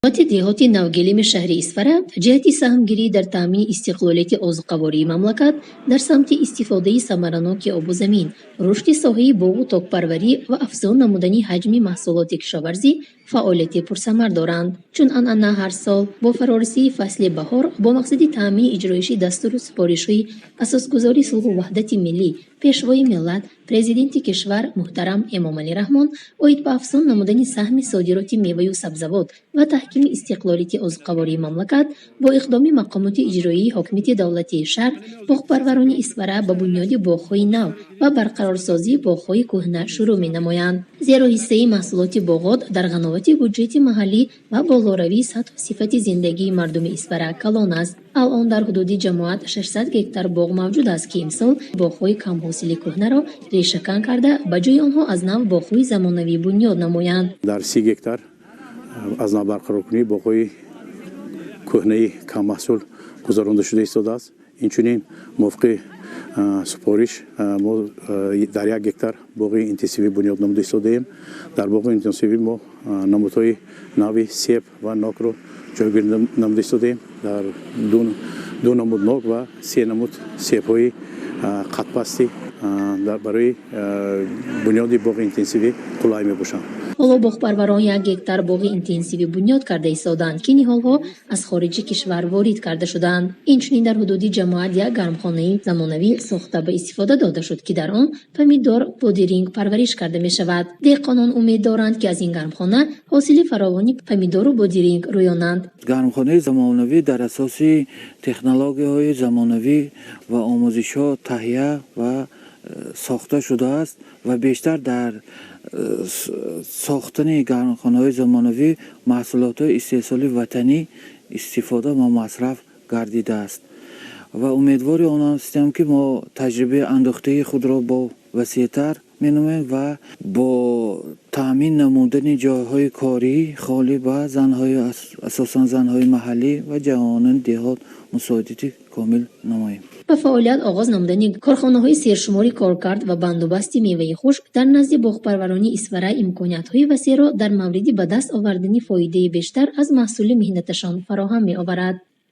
Ҷамоати деҳоти Навгилими шаҳри Исфара ҷиҳати саҳмгирӣ дар таъмини истиқлолияти озуқавории мамлакат, дар самти истифодаи самараноки обу замин, рушди соҳаи боғу токпарварӣ ва афзун намудани ҳаҷми маҳсулоти кишоварзӣ фаъолияти пурсамар доранд. Чун анъана, ҳар сол бо фарорасии фасли баҳор, бо мақсади таъмини иҷроиши дастуру супоришҳои Асосгузори сулҳу ваҳдати миллӣ, Пешвои миллат, Президенти кишвар муҳтарам Эмомалӣ Раҳмон оид ба афзун намудани саҳми содироти меваю сабзавот ва таҳкими истиқлолияти озуқавории мамлакат, бо иқдоми мақомоти иҷроии ҳокимияти давлатии шаҳр боғпарварони Исфара ба бунёди боғҳои нав ва барқарорсозии боғҳои кӯҳна шурӯъ менамоянд. Зеро ҳиссаи маҳсулоти боғот дар ғановати буҷети маҳаллӣ ва болоравии сатҳу сифати зиндагии мардуми Исфара калон аст. Алъон дар ҳудуди ҷамоат 600 гектар боғ мавҷуд аст, ки имсол боғҳои камҳосили кӯҳнаро решакан карда, ба ҷои онҳо аз нав боғҳои замонавӣ бунёд намоянд. Дар 30 гектар аз нав барқароркунии боғҳои кӯҳнаи каммаҳсул гузаронда шуда истодааст. Инчунин, мувофиқи супориш, мо дар 1 гектар боғи интенсивӣ бунёд намуда истодаем. Дар боғи интенсивӣ мо намудҳои нави себ ва нокро ҷойгир намуда истодаем. Дар ду намуд нок ва се намуд себҳои қадпасти барои бунёди боғи интенсивӣ қулай мебошанд. Ҳоло боғпарварон 1 гектар боғи интенсивӣ бунёд карда истодаанд, ки ниҳолҳо аз хориҷи кишвар ворид карда шудаанд. Инчунин, дар ҳудуди ҷамоат як гармхонаи замонавӣ сохта ба истифода дода шуд, ки дар он помидор, бодиринг парвариш карда мешавад. Деҳқонон умед доранд, ки аз ин гармхона ҳосили фаровони помидору бодиринг рӯёнанд. Гармхонаи замонавӣ дар асоси технологияҳои замонавӣ ва омӯзишҳо таҳия ва сохта шудааст ва бештар дар сохтани гармхонаҳои замонавӣ маҳсулотҳои истеҳсоли ватанӣ истифода ва масраф гардидааст ва умедвори он ҳастем, ки мо таҷрибаи андӯхтаи худро бо васеътар менамоем ва бо таъмин намудани ҷойҳои корӣ холӣ ба занҳои, асосан занҳои маҳаллӣ ва ҷавонони деҳот мусоидати комил намоем. Ба фаъолият оғоз намудани корхонаҳои сершумори коркард ва бандубасти меваи хушк дар назди боғпарварони Исфара имкониятҳои васеъро дар мавриди ба даст овардани фоидаи бештар аз маҳсули меҳнаташон фароҳам меоварад.